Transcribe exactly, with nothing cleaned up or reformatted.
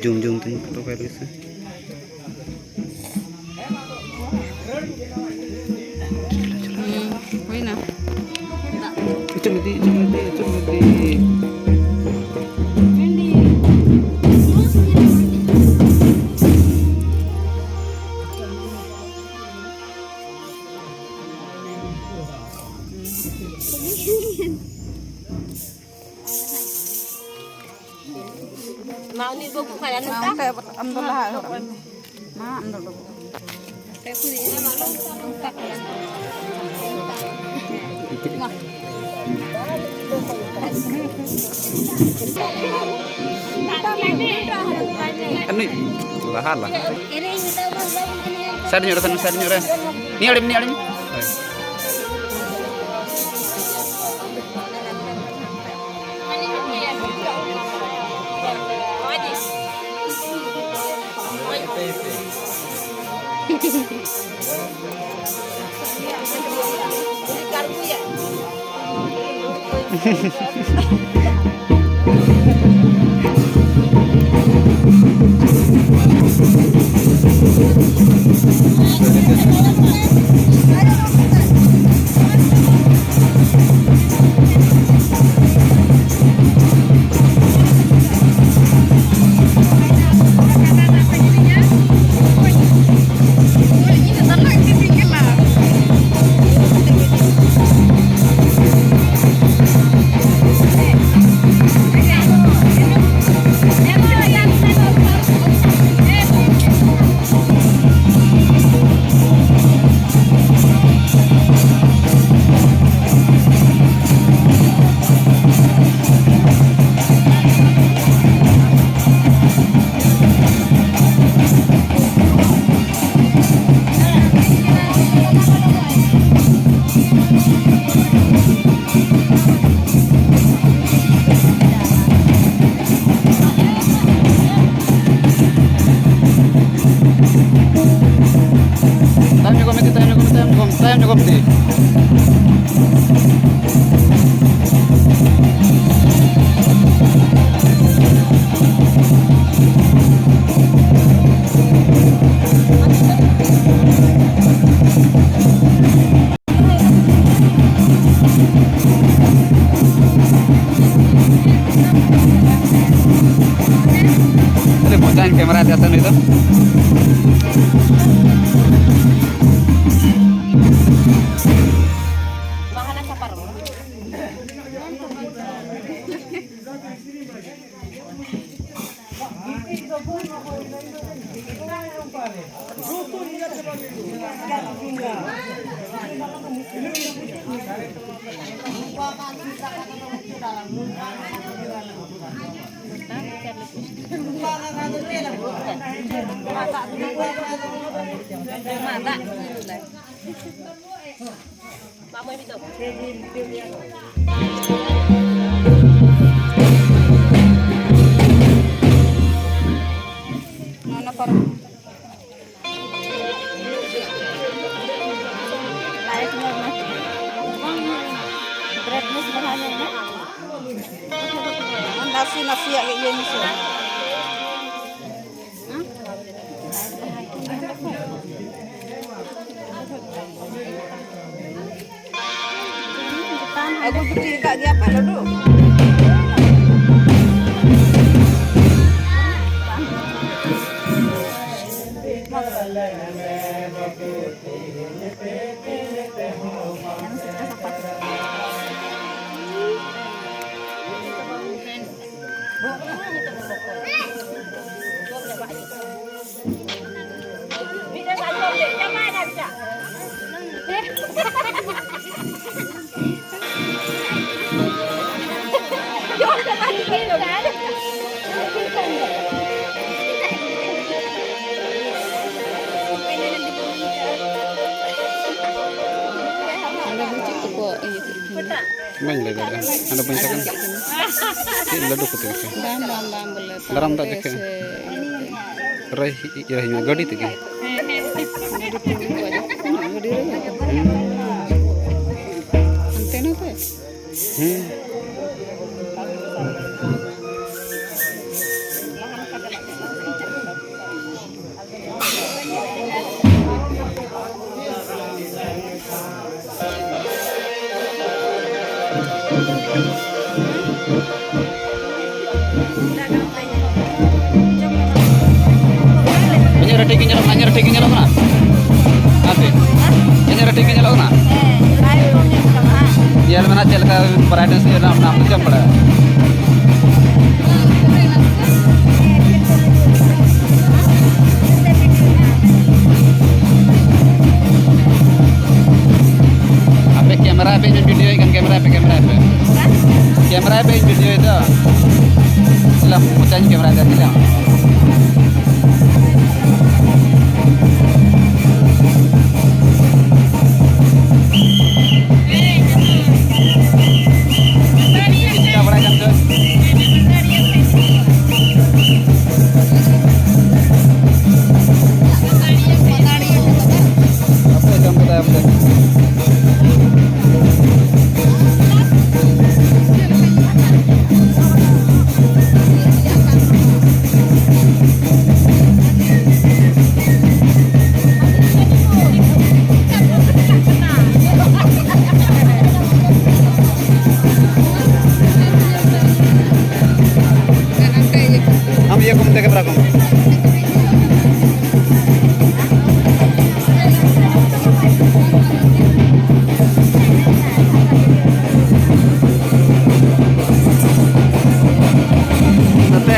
Zoom zoom ᱛᱤᱧ photo ᱠᱚ ᱞᱟᱹᱜᱤᱫ ᱥᱮ᱾ ᱦᱩᱸ, ᱦᱩᱭᱱᱟ᱾ ᱪᱚᱞ ᱫᱤ, ᱪᱚᱞ ᱫᱤ, ᱪᱚᱞ ᱫᱤ᱾ ᱢᱟ ᱩᱱᱤ ᱵᱟᱹᱵᱩ ᱚᱠᱟᱭᱟ ᱱᱚᱝᱠᱟ? ᱚᱱᱠᱟ ᱟᱢ ᱫᱚ ᱞᱟᱦᱟ ᱮᱦᱚᱵ ᱢᱮ᱾ ᱢᱟ ᱟᱢ ᱫᱚ ᱩᱰᱩᱠ᱾ ᱟᱨ ᱱᱩᱭ ᱞᱟᱦᱟ ᱞᱟᱦᱟ᱾ ᱥᱟᱭᱤᱰ ᱧᱚᱜ ᱨᱮ ᱛᱟᱦᱮᱱ ᱢᱮ, ᱥᱟᱭᱤᱰ ᱧᱚᱜ ᱨᱮ᱾ ᱱᱤᱭᱟᱹ ᱟᱲᱮ, ᱱᱤᱭᱟᱹ ᱟᱲᱮ᱾ ᱦᱳᱭ᱾ ᱛᱟᱭᱚᱢ ᱧᱚᱜᱚᱜ ᱢᱮ, ᱛᱟᱭᱚᱢ ᱧᱚᱜᱚᱜ ᱢᱮ, ᱛᱟᱭᱚᱢ ᱧᱚᱜᱚᱜ ᱢᱮ, ᱛᱟᱭᱚᱢ ᱧᱚᱜᱚᱜ ᱢᱮ᱾ ᱱᱚᱣᱟ ᱯᱟᱨᱚᱢ᱾ ᱞᱟᱭᱤᱴ ᱧᱮᱞ ᱢᱮ᱾ ᱵᱨᱟᱭᱤᱴᱱᱮᱥ ᱵᱟᱲᱦᱟᱣ ᱧᱚᱜ ᱢᱮ᱾ ᱱᱟᱥᱮ ᱱᱟᱥᱮᱭᱟᱜ ᱜᱮ ᱤᱭᱟᱹ ᱢᱮᱥᱮ᱾ ᱟᱹᱜᱩ ᱡᱩᱴᱤ ᱟᱠᱟᱫ ᱜᱮᱭᱟ ᱯᱮ ᱞᱟᱹᱰᱩ? ᱚᱸᱰᱮ ᱫᱚ ᱪᱮᱫ ᱠᱚᱠᱚ ᱤᱭᱟᱹ ᱠᱮᱫ ᱠᱷᱟᱱ ᱫᱚ? ᱵᱟᱹᱧ ᱞᱟᱹᱭ ᱫᱟᱲᱮᱭᱟᱜᱼᱟ, ᱚᱸᱰᱮ ᱵᱟᱹᱧ ᱛᱟᱦᱮᱸ ᱠᱟᱱᱟ᱾ ᱪᱮᱫ ᱞᱟᱹᱰᱩ ᱠᱚ ᱛᱟᱦᱮᱸ ᱠᱟᱱᱟ? ᱵᱟᱝ, ᱵᱟᱝ, ᱵᱟᱝ, ᱵᱚᱞᱮ ᱫᱟᱨᱟᱢ ᱫᱟᱜ ᱯᱟᱛᱲᱟ ᱡᱚᱠᱷᱮᱡ᱾ ᱥᱮ ᱨᱟᱭ-, ᱤᱭᱟᱹ ᱦᱤᱡᱩᱜᱼᱟ, ᱜᱟᱹᱰᱤ ᱛᱮᱜᱮ᱾ ᱜᱟᱹᱰᱤ ᱛᱮᱜᱮ ᱠᱚ ᱟᱫᱮᱜ ᱠᱟᱱᱟ, ᱜᱟᱹᱰᱤ ᱨᱮ᱾ ᱦᱟᱱᱛᱮ ᱱᱟᱛᱮ᱾ ᱦᱩᱸ᱾ ᱤᱧᱟᱹᱜ ᱨᱮ ᱴᱷᱤᱠ ᱜᱮ ᱧᱮᱞᱚᱜ ᱠᱟᱱᱟ, ᱤᱧᱟᱹᱜ ᱨᱮ ᱴᱷᱤᱠ ᱜᱮ ᱧᱮᱞᱚᱜ ᱠᱟᱱᱟ᱾ ᱦᱮᱸ ᱥᱮ? ᱤᱧᱟᱹᱜ ᱨᱮ ᱴᱷᱤᱠ ᱜᱮ ᱧᱮᱞᱚᱜ ᱠᱟᱱᱟ᱾ ᱦᱮᱸ, ᱞᱟᱭᱤᱵᱷ ᱠᱚ ᱧᱮᱞ ᱠᱟᱱᱟ᱾ ᱧᱮᱞ ᱢᱮ ᱱᱟᱜ ᱪᱮᱫ ᱞᱮᱠᱟ ᱵᱨᱟᱭᱤᱴᱱᱮᱥ ᱤᱭᱟᱹ ᱨᱮᱱᱟᱜ ᱢᱮᱱᱟᱜᱼᱟ, ᱪᱮᱫ ᱮᱢ ᱵᱟᱲᱟᱭᱟ? ᱠᱮᱢᱮᱨᱟᱭ ᱯᱮ, ᱤᱧ ᱵᱷᱤᱰᱤᱭᱳᱭᱮᱫ ᱠᱟᱱ, ᱠᱮᱢᱮᱨᱟᱭ ᱯᱮ, ᱠᱮᱢᱮᱨᱟᱭ ᱯᱮ᱾ ᱠᱮᱢᱮᱨᱟᱭ ᱯᱮ, ᱤᱧ ᱵᱷᱤᱰᱤᱭᱳᱭᱮᱫᱟ᱾ ᱪᱮᱞᱟᱝ, ᱢᱚᱪᱟᱧ ᱠᱮᱢᱮᱨᱟᱭᱮᱫᱟ, ᱪᱮᱞᱟᱝ᱾ ᱪᱤᱠᱟ ᱵᱟᱲᱟᱭ ᱠᱟᱱ ᱪᱚ? ᱦᱟᱯᱮ, ᱡᱚᱢ ᱠᱮᱫᱟᱭ ᱦᱟᱯᱮ᱾ ᱟᱢ ᱤᱭᱟᱹ ᱠᱚᱢ ᱢᱮᱛᱟ ᱠᱮᱢᱮᱨᱟ ᱠᱚᱢ᱾ ᱱᱚᱛᱮ᱾